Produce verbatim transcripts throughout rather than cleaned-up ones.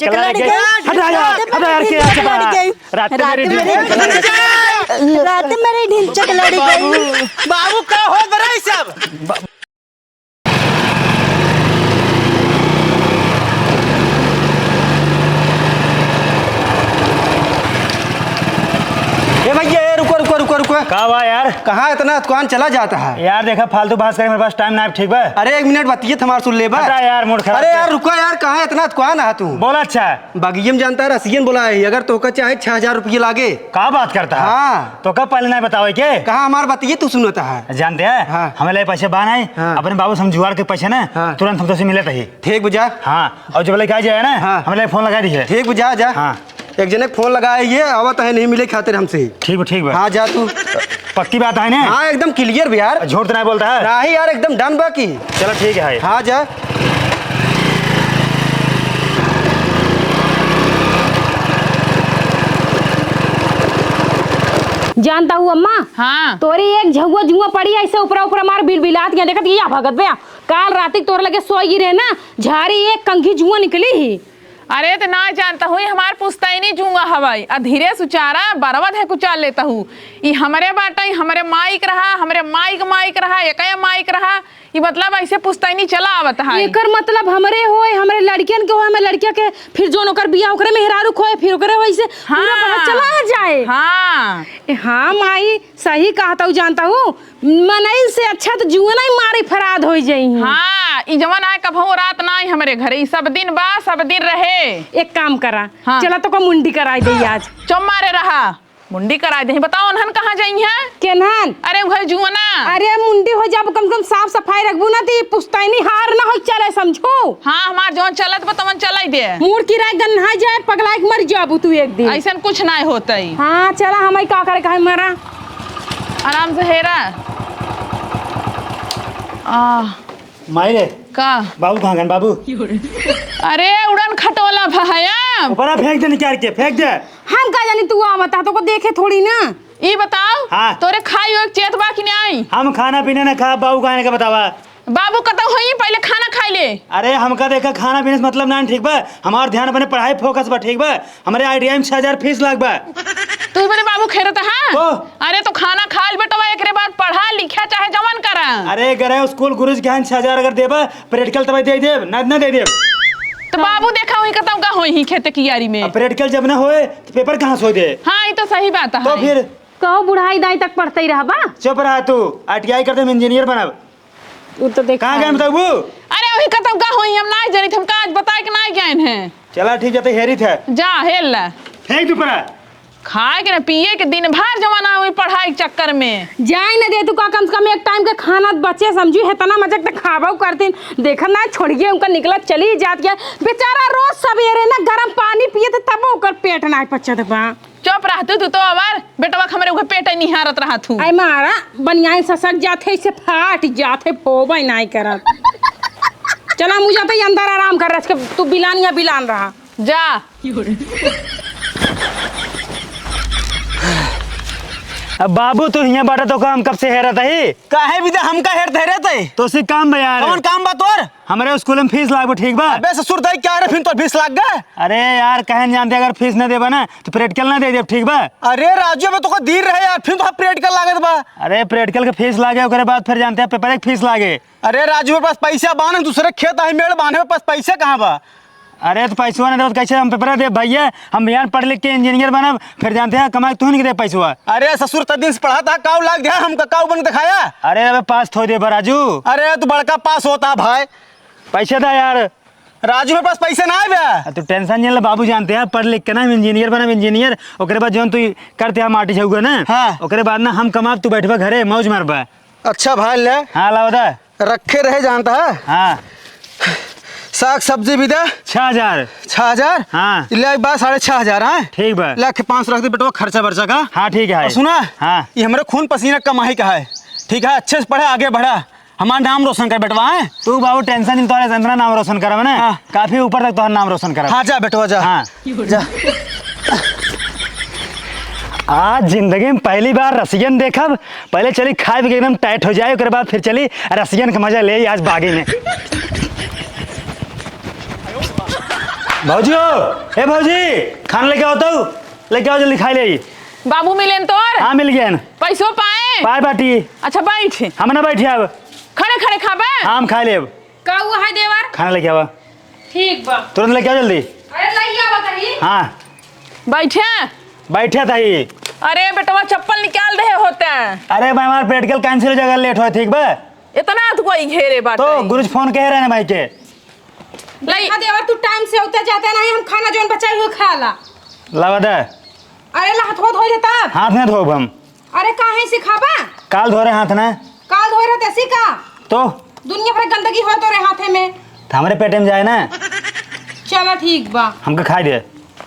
ढिंचक लड़ गई। हटा यार, हटा यार, क्या चला? रात में मेरी ढिंचक लड़ गई। रात में मेरी ढिंचक लड़ गई। बाबू, का हो बड़ा ई सब? ए भैया, ए, रुको, रुको, रुको, रुको। का बा यार? कहाँ इतना दुकान चला जाता है? यार देखा, फालतू बहस करे, मेरे पास टाइम ना है, ठीक बा? अरे एक मिनट बतियत हमार सुन ले बा। हटा यार, मूड खराब अरे कर। यार रुको यार, कहाँ इतना दुकान है तू? बोला अच्छा। बगियम जानता है, रसियन बोला है, अगर तोका चाहे छह हजार रुपये लागे। का बात करता है? हाँ। तो कब पहले नहीं बतावे के? कहाँ हमार बतिये तू सुनता है? जानते हैं? हाँ। हमें ले पैसे बान है, हाँ। अपने बाबू से हम जुगाड़ के पैसे ना, हाँ। तुरंत हम तुझसे मिले रही। ठीक बुझा। हाँ, और जब लेके आ जाए ना, हाँ। हमें ले फोन लगा दिए। ठीक बुझा, जा। हाँ। एक जने के फोन लगाए, ये आवत है नहीं मिले खातिर हमसे। ठीक बा, ठीक बा। हाँ, जा तू। पक्की बात है ना? हाँ, एकदम क्लियर बा यार। झूठ तो नहीं बोलता है? नहीं यार, एकदम डन बा की। चलो ठीक है। हाँ, जा। जानता हूँ अम्मा, हाँ। तोरी एक झउआ जुआ पड़ी ऐसे ऊपरा ऊपरा मार बिलबिलात गया, देखत ये भगत बे। काल राती तोर लगे सोई रहे ना, झारी एक कंघी जुआ निकली ही। अरे, त ना जानता हूँ, ई हमार पुश्तैनी जुआ हवै। आ धीरे सुचारा बरवत है कुचाल लेता हूँ। ई हमरे बाटै, हमरे माइक रहा, हमरे माइक माइक रहा, एकय माइक रहा। ई मतलब ऐसे पुश्तैनी चला आवत है। एकर मतलब हमरे होय, हमरे लड़कियन के होय, हमरे लड़किया के फिर जोन ओकर बिया ओकरे मेहरारू खोए, फिर ओकरे वैसे पूरा हाँ। बढ़त चला जाए। हाँ। ए, हाँ माई, सही कहत हऊ, जानता हूँ, मनई से अच्छा तो जुअना ही मारे फराद होइ जइहीं। हाँ, ई जवन आए कबहूँ रात ना आई हमरे घरे, ई सब दिन बा, सब दिन रहे। एक काम करा, हाँ। चला तोका मुंडी कराई देई आज। चुप मारे रहा, मुंडी कराई देई। बताओ उन्हन कहाँ जइहीं? केन्हन? अरे उहे जुअना। अरे मुंडी होइ जाबू, कम से कम साफ सफाई रखबू ना, तो ई पुश्तैनी हार ना होइ चले, समझू? हाँ, हमार जवन चलत बा तवन चलाई दे। मूड़ किराए गन्हाई जाए, पगलाइक मर जाबू तू एक दिन। ऐसन कुछ नाहीं होतै। हाँ, चला, हमई का करे, काहे मरा। आराम से हेरा। आ। माई रे। का? बाबू कहाँ गन बाबू? अरे, उड़न खटोला भया। ऊपरा फेंक दे निकाल के, फेंक दे। हम का जानी तू आवता, तोको देखे थोड़ी ना। ई बताओ, हाँ। तोरे खाई होए के चेत बा कि नाई? हम खाना पीना ना खाब, बाबू कहाँ के बतावा? बाबू कतौ होई, पहिले खाना खाई ले। अरे, हमका देखा, खाना पीने से मतलब ना, ठीक बा? हमार ध्यान अपने पढ़ाई फोकस बा, ठीक बा? हमरे ITI में छह हजार फीस लाग बा। तू ही बदे बाबू खेरत है? ओ। अरे, तो खाना खा ले बेटवा, एकरे बाद पढ़ा लिखा चाहे जवन करा। अरे, गरे स्कूल गुरुजी के यहाँ छह हजार अगर देबा, practical तब दे देब, ना, ना दे देब। तो बाबू देखा, वही कतौ का होई ही खेत कियारी में। अब practical जब ना होए, तो paper कहाँ से होए दे? हाँ, ई तो सही बात है। तो फिर? कहो बुढ़ाई दाई तक पढ़ते ही रहबा? चुप रहा तू, ITI करते हम engineer बनब। उ तो देखा कहाँ गए है। बताबू? अरे वही कतौ का होई, हम नाई जानित, हमका आज बताए के नाई गए हैं। चला ठीक जाते हेरित है। जा हेल ला। फेंक दू परा। खाए के ना पिए के दिन भर जमाना हुई पढ़ाई के चक्कर में। जाए न दे तू का, कम से कम एक टाइम के खाना बचे समझू, हेतना मजक त खाबो करतीन। देखत ना छोड़िए उनका निकलत चली जात गया। बेचारा रोज सवेरे ना गरम पानी पिए थे तब ओकर पेट ना पचत बा। चुप रह तू, तू तो अबर बेटवा के हमरे उहे पेट निहारत रहा तू। आई मारा, बनियान ससक जात है, इसे फाट जात है, पोबे नाई करत। चला, मुझे तो ये अंदर आराम कर रहा है, तू बिलान या बिलान रहा। जा। अब बाबू, तू हियां बाटा तो काम कब से हेरत ही? काहे बिदा हमका हेरत हेरत है? तो सी काम बा यार। कौन काम बा तोर? हमरे स्कूल में फीस लागबो, ठीक बा? अबे ससुर दाई, क्या रे, फिर तो फीस लाग गए? अरे यार, कहन जानते, अगर फीस ना देबा ना, तो practical ना दे देब, ठीक बा? अरे राजू, अबे तोका दीर रहे यार, फिर तो practical लागत बा। अरे practical के फीस लागे, ओकरे बाद फिर जानते हैं, paper एक फीस लागे। अरे राजू, मेरे पास पैसा बान, दूसरे खेत आई मेड़ बांधे, मेरे पास पैसा कहाँ बा? अरे तो पैसवा ना देबो तो कैसे हम paper देब भैया? हम बिहान पढ़ लिख के engineer बनब, फिर जानते हैं, कमाई तुहन के दे पैसवा। अरे ससुर, तब दिन से पढ़ा था, काऊ लाग दिया, हमका काऊ बन के दिखाया? अरे अबे पास थोड़ी देबा राजू। अरे तू बड़का पास होता भाई। पैसे दा यार। राजू, मेरे पास पैसे ना आए बे। आ, तू tension नहीं ले, बाबू जानते हैं, पढ़ लिख के ना हम engineer बनब, engineer। ओकरे बाद जौन तू करते हैं माटी छुआ ना, हाँ। ओकरे बाद ना हम कमाब, तू बैठबा घरे, मौज मारबा। अच्छा भाई, ले। हाँ, लावा दा। रखे रहे, जानता है। हाँ। साग सब्जी भी दे। छह हजार। छह हजार? हाँ। ले एक बार साढ़े छह हजार, हाँ? ठीक बा। ले के पाँच सौ रख दे बेटवा, खर्चा बर्चा का। हाँ, ठीक है। और सुना? हाँ। ये हमरे खून पसीना कमाई का है, ठीक है? अच्छे से पढ़ा, आगे बढ़ा। हमार नाम रोशन कर बेटवा, हैं? तू बाबू tension नहीं, तोहरे से इतना नाम रोशन करब ना, हाँ। काफी ऊपर तक तोहर नाम रोशन करब। हाँ, जा बेटवा, जा। हाँ। जा। आज जिंदगी में पहली बार रसियन देखब। पहले चली खाए पी के एकदम tight हो जाए, ओकरे बाद फिर चली रसियन के मजा ले आज बागी में। भौजी हो, ए भौजी, खाना लेके आओ तो, लेके आओ जल्दी खाई ले। बाबू मिलेन तोर? हाँ, मिल गए। पैसो पाए? पाए बाटी। अच्छा, बैठ। हम ना बैठे अब। खड़े खड़े खाबे? हाँ, हम खाई लेब। का हुआ है देवर? खाना लेके आवा। ठीक बा। तुरंत लेके आओ जल्दी। अरे, लई आवा तही। हाँ। बैठे? बैठे तही। अरे बेटवा, चप्पल निकाल दे होते। अरे भाई, हमार practical cancel हो जाएगा, late होए, ठीक बा? इतना तो कोई घेरे बाटे। तो गुरुजी फोन कहे रहे ना भाई के। लई। देखा देवर, तू time से उतर जाता नहीं, हम खाना जौन बचाई हो खा ला। लावा दे। अरे ला, हाथ धो धोई लेता। हाथ नहीं धोब हम। अरे काहे सिखाबा? काल धोरे हाथ ना। काल धोए रहते ऐसी का? तो? दुनिया भर गंदगी हो तोरे हाथे में। तो हमरे पेटे में जाए ना। चला ठीक बा। हमके खाई दे।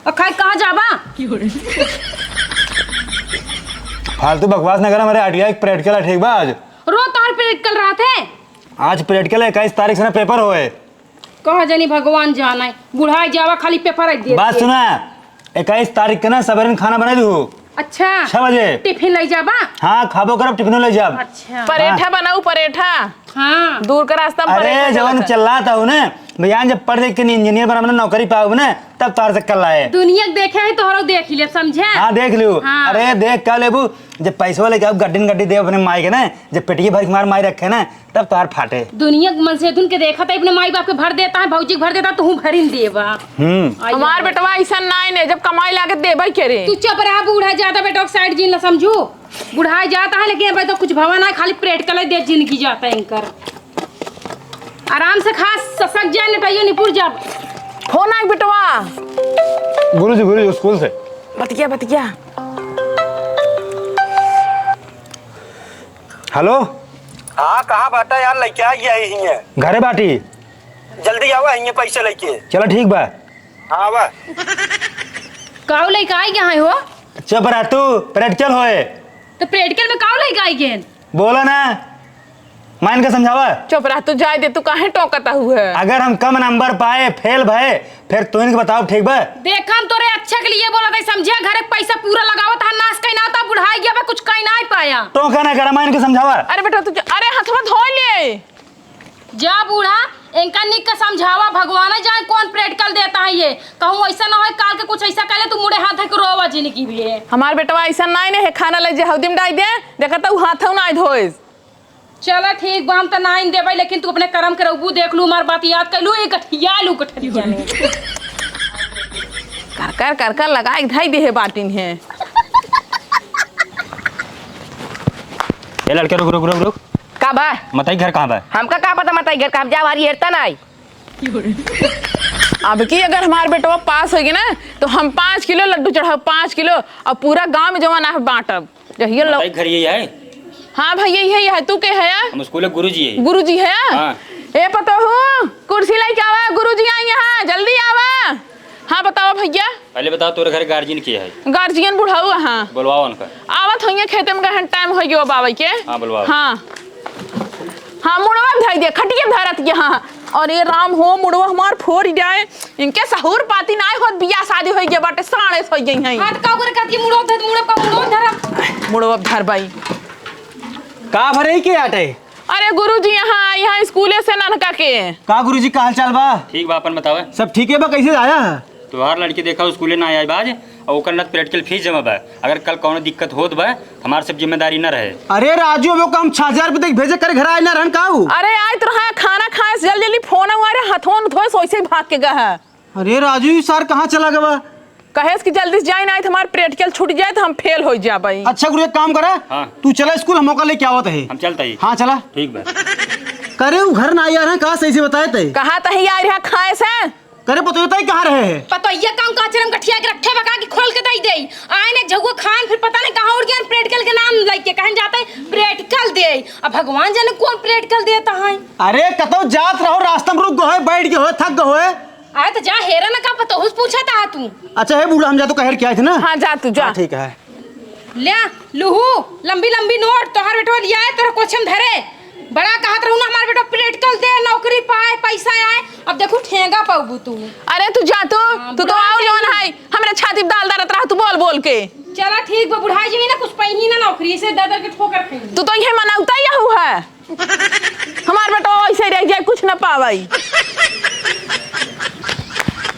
और खाई कहाँ जाबा? फालतू बकवास ना कर, हमारे आइडिया एक practical है, ठीक बा? आज रोज तोहर practical रहत है। आज practical है, इक्कीस तारीख से ना paper होए। कहा जानी भगवान जाने, बुढ़ाई जावा खाली paper आई दे बात दे। सुना, इक्कीस तारीख के ना सवेरे में खाना बना दू। अच्छा। छह बजे। टिफिन ले जाबा? हाँ, खाबो करब, टिफिनो ले जाब। अच्छा। परेठा हाँ। बनाऊ, परेठा। हाँ। दूर का रास्ता में अरे, परेठा जवन चलत है। चिल्लात हूँ ना, भैया, जब पढ़ लिख के इंजीनियर बनब ना, नौकरी पाऊब ना, तब तोहर से कल आए। दुनिया के देखे है, तोहरो देख ले, समझे? हाँ, देख लियो। हाँ। अरे, देख का लेबू, जब पैसवा लेके आऊब, गड्डी न गड्डी देब अपने माई के ना, जब पेटिये भर के मार माई रखे ना, तब तोहार फाटे। दुनिया के मनसेधुन के देखत है, अपने माई बाप के भर देता है, भौजी के भर देता, तू भरिन देबा। हम्म। आई हमार जाओ। बेटवा ऐसा नाई ने, जब कमाई लागे देबे करे। तू चुप रहा बूढ़ा, ज्यादा बेटवा के side जिन न समझू। बुढ़ाई जाता है, लेकिन अब तो कुछ भवा ना, खाली practical दे जिंदगी जाता है इनकर। आराम से खा, ससक जाए, नटाइयो निपुर जा। फोन आए बेटवा। गुरुजी, गुरुजी, स्कूल से। बतिया, बतिया। हेलो। हाँ, कहाँ बाटा यार, लइके आ गया ही हियाँ। घरे बाटी। जल्दी आवा हियाँ पैसे लइके। चला ठीक बा। हाँ, आवा। काऊ लइके आई गया है हो? चुप रह तू, practical होए। तो practical में काऊ लइके आई गए? बोला ना, माइन का समझावा। चुप रह तू, जाए दे, तू काहे टोकता हुए? अगर हम कम नंबर पाए, फेल भए, फिर तू इनके बताओ, ठीक बा? देखा, हम तोरे अच्छा के लिए बोला था, समझे? घर के पैसा पूरा लगावत है, नाश कहीं ना होता, बुढ़ाई गया बा, कुछ कहीं ना ही पाया। टोका ना करा, माइन के समझावा। अरे बेटा, तू जा, अरे हथवा धो ले। जा बूढ़ा, इनका निक के समझावा, भगवान जाने कौन practical देता है ये। कहूँ ऐसा ना होए, काल के कुछ ऐसा कहले, तू मुड़े हाथ है के रोवा जिंदगी भी है। हमार बेटवा ऐसा नाई ने है, खाना ले जे हौदी में डाई दे, देखा तो हाथ ना धोए। चला ठीक बा, हम त नाइन देबै, लेकिन तू अपने करम के रहबू, देख लू, हमार बात याद कैलू, एक गठिया लू गठरिया में। कर कर कर कर लगा एक धाई देहे बाटिन है। ए लड़के, रुक, रुक, रुक, रुक। का बा? मताई घर कहाँ बा? हमका का पता मताई घर कहाँ? हम जा हमारी हेरता ना आई। अब की अगर हमार बेटवा पास होइगे ना, तो हम पाँच किलो लड्डू चढ़ाओ, पाँच किलो, और पूरा गांव में जवन है बांटब। जहिया लो। बताई घर यही है? हाँ भैया, यही है। तू के है? हम स्कूल के गुरुजी है। गुरुजी है? हाँ। ए पतोहू, कुर्सी लेके आवा, गुरुजी आई यहाँ, जल्दी आवा। हाँ बताओ भैया। पहले बताओ तोरे घर गार्जियन के है? गार्जियन बुढ़ऊ, हाँ। बुलवाओ उनका। आवत होइए खेते में, गहन टाइम हो गयो बाबा के। हाँ, बुलवाओ। हाँ। हाँ, मुड़वा धई दे, खटिया धरत के, हाँ। अरे राम हो, मुड़वा हमार फोड़ जाए। इनके सहूर पाती नाय होत, बियाह शादी होई गया बाटे, साड़े होई गई हैं। हाथ का ओकरे कहत कि मुड़वा धर, मुड़वा का मुड़वा धरा। मुड़वा धर बाई। का भरे के आटे? अरे गुरुजी, यहाँ, यहाँ स्कूले से ननका के। का गुरुजी, का हाल चाल बा? ठीक बा, अपन बतावे। सब ठीक है बा, कैसे आया है? तोहार लड़की देखा स्कूले ना आया बाज, और ओकर ना practical fees जमा बा। अगर कल कौनो दिक्कत होत बा, हमार सब जिम्मेदारी न रहे। अरे राजू, अब ओका हम छह हजार रुपये देके भेजे करे, घर आए ना रहन का ऊ? अरे आए तो रहा, खाना खाए से जल्दी जल्दी फोन हुआ रे, हथोन धोए से वैसे ही भाग के गए है। अरे राजू, ई सार कहाँ चला गवा? कहेस कि जल्दी से जाए ना, तो हमार practical छूट जाए तो हम फेल हो जाबे। अच्छा गुरु, एक काम करा, हाँ। तू चला स्कूल, हम ओका लेके आवत है। हम चलता ही। हाँ चला। ठीक बा। करे ऊ घर ना आया ना, कहा सही से बताए ते। कहा तही आ रहा खाए से। करे पतोहिया ताई कहाँ रहे है? पतोहिया काम का चरम गठिया के रखे बका कि खोल के दई दे। आए ने झगुआ खान, फिर पता नहीं कहाँ उड़ गया, practical के नाम लेके कहन जाते हैं practical दे। अब भगवान जाने कौन practical देता है। अरे कतौ जात रहो, रास्ता में रुक गए, बैठ गए हो, थक गए हो। आए तो जा हेरा ना का पतोहू से पूछा था तू। अच्छा है बूढ़ा, हम जा तो कहे के आए थे ना। हाँ जा तू जा। हाँ, ठीक है। ल्या, लुहू, लंबी लंबी नोट, तोहार बेटवा लिया है, तोरा कोछे में धरे। बड़ा कहत रहू ना, हमार बेटवा practical दे, नौकरी पाए, पैसा आए। अब देखू, ठेंगा पाबू तू। अरे तू जा तू, हाँ, तू तो बुढ़ा आओ जाई। जवन है, हमरे छाती पे दाल दरत रहा तू बोल बोल के। चला ठीक बा, बुढ़ाई जी ना कुछ पहिनी ना नौकरी, ऐसे दर दर के ठोकर खाई। तू तो इहे मनौता ही हऊ है। हमार बेटवा वैसे रह जाए, कुछ ना पावाई।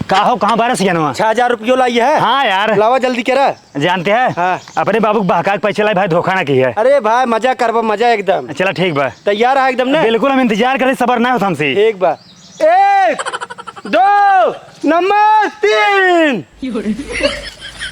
का हो, कहाँ बारह सियानवा? छह हजार रुपयो लाई है। हाँ यार। लावा जल्दी करा। जानते हैं? हाँ। अपने बाबू के बहका के पैसे लाई भाई, धोखा ना की है। अरे भाई, मजा करबा, मजा एकदम। चला ठीक बा। तैयार है एकदम ने? बिल्कुल, हम इंतजार करें, सबर ना होत हमसे। ठीक बा। एक, दो, नंबर तीन।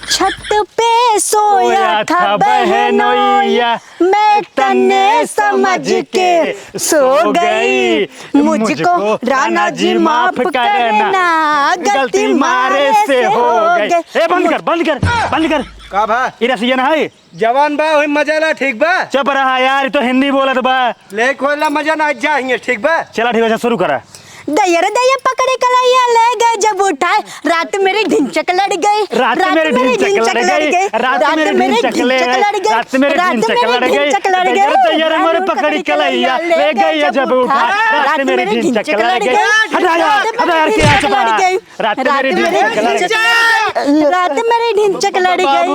छत पे सोया था बहनोइया, मैं तन्ने समझ के सो गई। मुझको राना जी माफ करना, गलती मारे से हो गई। ए, बंद कर, बंद कर, बंद कर। का भा? ई रसिया ना है। जवान बा, वही मजा ला, ठीक बा? चुप रहा यार, ई तो हिंदी बोलत बा। ले खोला मजा ना, जा हियाँ, ठीक बा? चला ठीक बा, अच्छा, शुरू करा। दया रे दया पकड़े कलैया ले गए जब उठाए, रात मेरी ढिंचक लड़ गई, रात मेरी ढिंचक लड़ गई, रात मेरी ढिंचक लड़ गई, रात मेरी ढिंचक लड़ गई, दया रे दया रे मोरे पकड़ी कलैया ले गई जब उठाए, रात मेरी ढिंचक लड़ गई। हटा यार, हटा यार, क्या चुप रहा। रात मेरी ढिंचक लड़ गई। रात मेरी ढिंचक लड़ गई।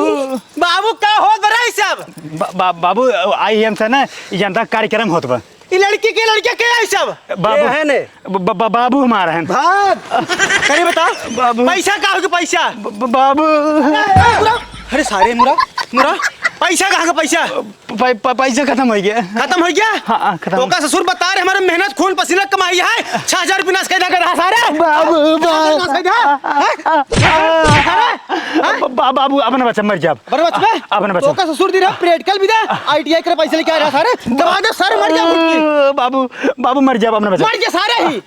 बाबू, का होत बा रे ई सब? बा-, बा-, बाबू, आई हम से ना, ई जनता कार्यक्रम होत बा। ई लड़की के लड़के के आई सब? बाबू, ए, है ने? ब-, ब-, ब-, बाबू हमारा है। भाग। करे बता। बाबू। पैसा का होगे पैसा? ब-, ब-, बाबू। ए, ए, मुरा। अरे सारे मुरा, मुरा। पैसा कहाँ का पैसा? प-, प-, पैसा खतम होइ गया। खतम होइ गया? हाँ, हाँ, खतम। तोका ससुर बता रहे, हमारे मेहनत, खून पसीना कमाई है। छह हजार रुपये नाश कर दे रहा सारे। बाबू, बाबू। नाश कर दे। हैं? हैं? बा-, बाबू, अब ना बचा, मर जाब। अब ना बचबे? अब ना बचा। तोका ससुर दी रहा, practical भी दे, ITI करे पैसे लेके आ रहा सारे। दबा दे, सर मर गया फुटकी। बाबू, बाबू मर जाब, अब ना बचा। मर गया सारे ही।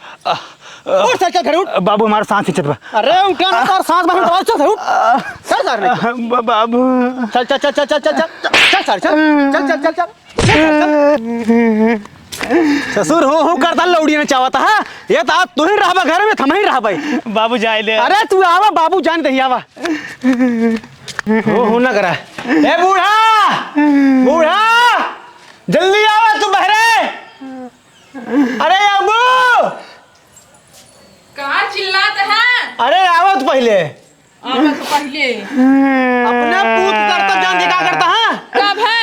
उठ सर, चल घर उठ। बाबू, हमारा सांस खींचत बा। अरे उठा ना, सर सांस बाहर दबा, चल सर उठ। सर, सर नहीं। ब-, बाबू। चल, चल, चल, चल, चल, चल, चल, चल, सर, चल, चल, चल, चल, चल। ससुर हूँ हूँ करता लौड़ी न चावत, हाँ? ये तो आज तू ही रहबा घर में, हम ही रहबे। बाबू जाए दे। अरे तू आवा, बाबू जान दही आवा। हूँ हूँ ना करा। ए बूढ़ा, बूढ़ा, जल्दी आवा तू बहरे। अरे अबू। कहाँ चिल्लात है? अरे आवा तू पहले। आवे तो पहिले। अपने पूत करता जान के का करता, हाँ? कब है?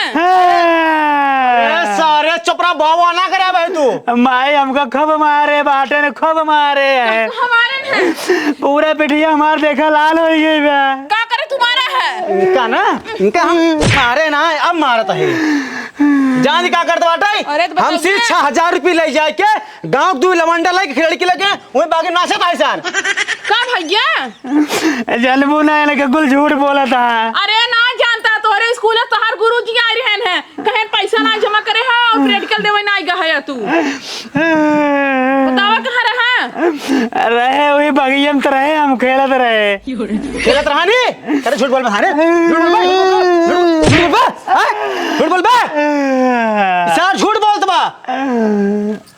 ए, सारे चुप रहा, बाबा ना करे भाई तू। माई हमका खूब मारे बाटे ने, खूब मारे है। हमको हमारे न है। पूरा पिठिया हमार देखा लाल होइ गई बा। का करे तुम्हारा है? इनका ना, इनका हम मारे ना, अब मारत है। जान के का करता बाटे? अरे तो बताओ हमसे ना। छह हजार रुपये ले जाए के गाँव के दू लवंडा लेके खिलड़की लेके वही बागे नाचत है सार। का भैया? जानबू ना, इनके कुल झूठ बोलत है। अरे ना जानता, तोहरे स्कूल में तोहार गुरुजी आए रहन है, कहन पैसा ना जमा करे है और practical देवे ना गए है तू। बतावा कहाँ रहा? रहे वही बगिया में तो रहे, हम खेलत रहे। खेलत रहा नी? अरे झूठ बोल बे, हाँ रे? झूठ बोल बे? झूठ बोल बे? हाँ? झूठ बोल बे? सार झूठ बोलत बा।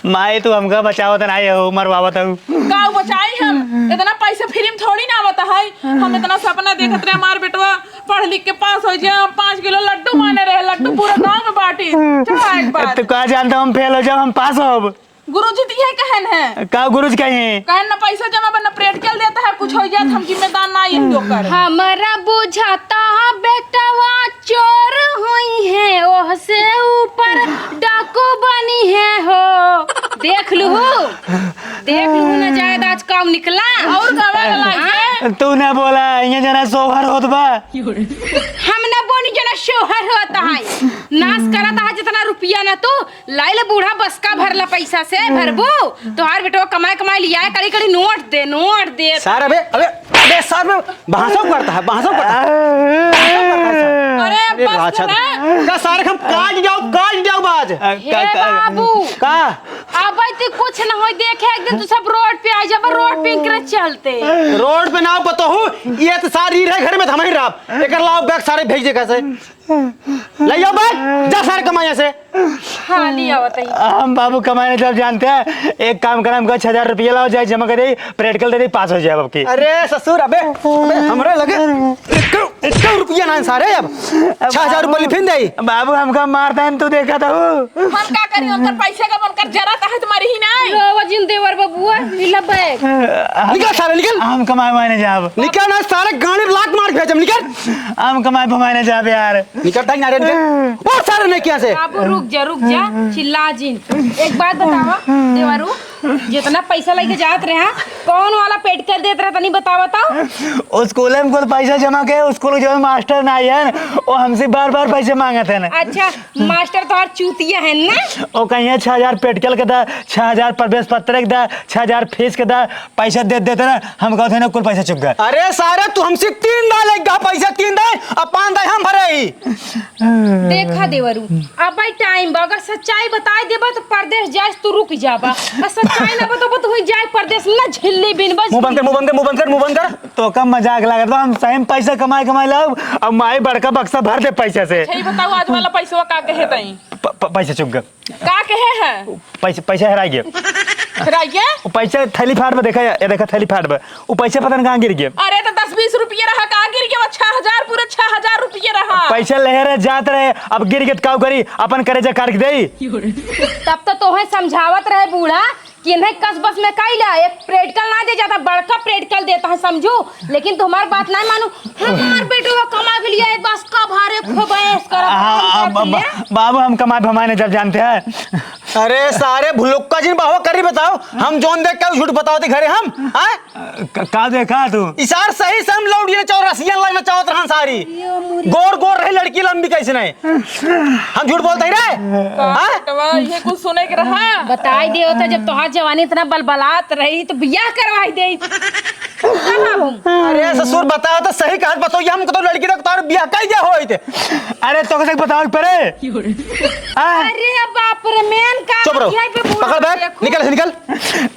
माई, तू हमका बचावत नाई हो, मरवावत हो। का बचाई हम? इतना पैसा free में थोड़ी ना आवत है। हम इतना सपना देखत रहे, हमार बेटवा पढ़ लिख के पास होइ जाए, पाँच किलो लड्डू माने रहे, लड्डू पूरा गाँव में बांटी। चला एक बार। तू का जानता हम फेल हो जाब, हम पास होब? गुरुजी तो ये कहन है। का गुरुजी कही? कहन ना पैसा जमा बा, ना practical देता है, कुछ होइ जात, हम जिम्मेदार ना यही ओकर। हमरा बुझाता बेटवा चोर होई है, ओह से ऊपर डाकू बनी है हो। देख लू, देख लू ना, जायद आज काम निकला। और गवा गला हाँ? ये। तू ना बोला, ये जना सोहर होत बा। हम ना बोनी जना सोहर होता है। नाश करता है जितना रुपया ना तू, लाई ले बूढ़ा बसका भरला पैसा से, भरबू? तोहार बेटवा कमाए कमाए लिया है, कड़ी कड़ी नोट दे, नोट दे। सार अबे, अबे, अबे सार में भाषा करता है, भाषा करता है। अरे, अरे बस राक्षस। ना। का सारे हम काट जाओ, काट जाओ बाज। हे का, का, बाबू। का? अब ते कुछ न होई, देखे एक दिन तू सब रोड पे आ जाबा, रोड पे इनकरे चलते। रोड पे ना पता हो, ये तो सारी रहे घर में, हम ही रहा। एकर लाओ बैग सारे भेज दे कैसे। ले जाओ बैग, जा सारे कमाइया से। हाँ, ले आवत है। हम बाबू कमाए नहीं जब जानते हैं, एक काम करा, हमका छह हजार रुपया लाओ, जाए जमा कर दे, practical दे दे, पास हो जाए आपकी। अरे ससुर, अबे, अबे, हमरे लगे एक, एक रुपया ना सारे अब। छह हजार रुपया फिर दे। बाबू हमका मारता है, तू देखा था वो। हम का करी, उनकर पैसे का उनकर जरा तहत मारी ही नहीं। लो, वो जिन देवर बबुआ, लीला बैग। निकल सारे, निकल। हम कमाए मायने जाब। निकल ना सारे, गाड़ी लात मार भेजम, निकल। हम कमाए भमाए ना जाब यार। निकल टाइम ना रे, निकल। ओ सारे नहीं क्या से? बाबू रुक जा, रुक जा, चिल्ला जिन। एक बात बतावा देवरू, जितना पैसा लेके जात रहे, हाँ? कौन वाला पेटकल देत रहे, तनी बतावा तो। स्कूल में कुल पैसा जमा के, स्कूल के जो मास्टर ना आए हैं, वो हमसे बार-बार पैसे मांगत हैं ना। अच्छा, मास्टर तोहार चूतिया है ना? वो कहिए, "छह हजार पेटकल के दा, छह हजार प्रवेश पत्र के दा, छह हजार फीस के दा।" पैसा दे देते ना, हम कहते हैं ना, कुल पैसा चुक गए। अरे सारे, तू हमसे तीन दाई लेगा पैसा, तीन दाई, अब पाँच दाई हम भरे ही। देखा देवरू, अब भाई टाइम बा, अगर सच्चाई बताई देबा तो परदेस जाए तू रुक जाबा, और सच्चाई ना बताबा तो हुई जाए परदेस ना झिल्ली बिन बस। मुंह बंद कर, मुंह बंद कर, मुंह बंद कर, मुंह बंद कर। तो कम मजाक लागत बा, हम सही में पैसा कमाए, कमाए लाओ, अब माई बड़का बक्सा भर दे पैसा से। सही बताओ, आज वाला पैसवा का कहे तई? प-, प-, पैसा चुक गए। का कहे है? पैसे, पैसे हेराइ गए। हेराइ गए? वो पैसे थैली फाड़ में देखा, ये देखा थैली फाड़ में। वो पैसे पता नहीं कहाँ गिर गए। अरे तो दस बीस रुपये रहा, कहाँ गिर गए? वो छह हजार, पूरे छह हजार रुपये रहा। पैसे ले रहे, जात रहे, अब गिर गए तो काऊ करी, अपन करेजा काट के देई। तब तो तोहे समझावत रहे बूढ़ा कि इन्हें कस बस में काई ला, एक पेटकल ना दे, ज्यादा बड़का पेटकल देता है, समझू। लेकिन तुम्हार बात नहीं मानू, हमार बेटवा कमा के लिए बस का भारे खूब ऐश करब, आ, आ, हम बा-, करती बा-, है। बाबू, हम कमाए भमाए नहीं जब जानते हैं। अरे सारे भुलुक्का जिन बाबा करी बताओ, हम जोन देख के झूठ बताओ थे घरे हम, हाँ? क-, का देखा तू? इसार सही से हम लौड़िया चौरसिया लाइन में चावत रहन सारी। गोर गोर रही लड़की लंबी कैसे नहीं? हम झूठ बोलते ही रहे? हाँ? बेटवा, ये कुछ सुने के रहा? बताई दियो तो जब तोहार जवानी इतना बलबलात रही तो बियाह करवाई दे। अरे ससुर, बताओ तो सही कहत, बताओ, ये हमको तो लड़की तक तोहार बियाह कई दिया होइत। अरे तो कैसे बताओ परे? आ? अरे बाप रे, मेन का चुप रहो। यहीं पे बूढ़ा पकड़ बैग, देखो। निकल, निकल।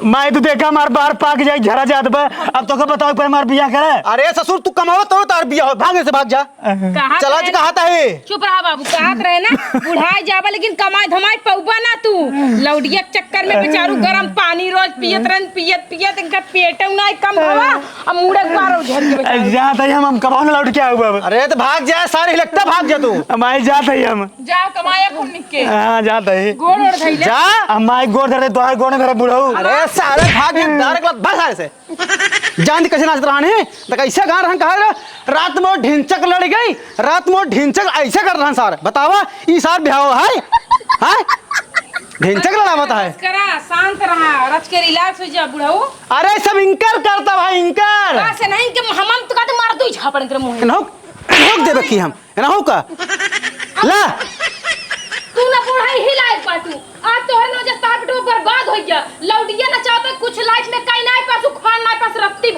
माई, तू देखा, हमार बार पाक जाए, झरा जात बा। अब तोके बताओ, पर हमार बियाह करे। अरे ससुर, तू कमाओ तो तार बियाह हो, भाग से भाग जा। कहाँ चला रहे जा, ना? कहाँ ता है? चुप रहा बाबू, कहत रहे ना, बुढ़ाई जाबा लेकिन कमाई धमाई पौबा ना तू। लौडिया के चक्कर में बेचारू गरम पानी रोज पियत रहन, पियत पियत इनका पेटऊ ना कम भवा, अब मुड़े बार उधर के बेचारू। जात है हम, हम कमाओ ना लौट के आऊ बाबू। अरे तो भाग जा, सारे लगता भाग जा तू। हमारे जात है हम। जा कमाया खूब निक के। हाँ, जात है। गोड़ ओड़ धइले। जा। हमारे गोड़ धरे, तोहार गोड़ धरे बुढ़ऊ। अरे सारे भाग जा, दार के बाद भाग सारे से। जान दी कैसे नाचत रहन है, तो कैसे गान रहन, कहा रहे, "रात में ढिंचक लड़ गई, रात में ढिंचक ऐसे कर रहन सार।" बतावा, ई सार ब्याह है? हैं? ढिंचक लड़ावत है। बस करा, शांत रहा, रच के relax हो जा बुढ़ऊ। अरे सब इनकर करता भाई, इनकर। का से नहीं कि हम, हम तो कहते मार दो झापड़ इनकर मुंह। इन्हों, इन्हों देवे की हम। एना हो का? ला। तू ना बुढ़ाई ही लायक बाटू। आज तोहर नौजवान बेटवा बर्बाद हो गया। लौडिया ना चाहता कुछ life में कहीं ना पासू, खान ना पास रत्ती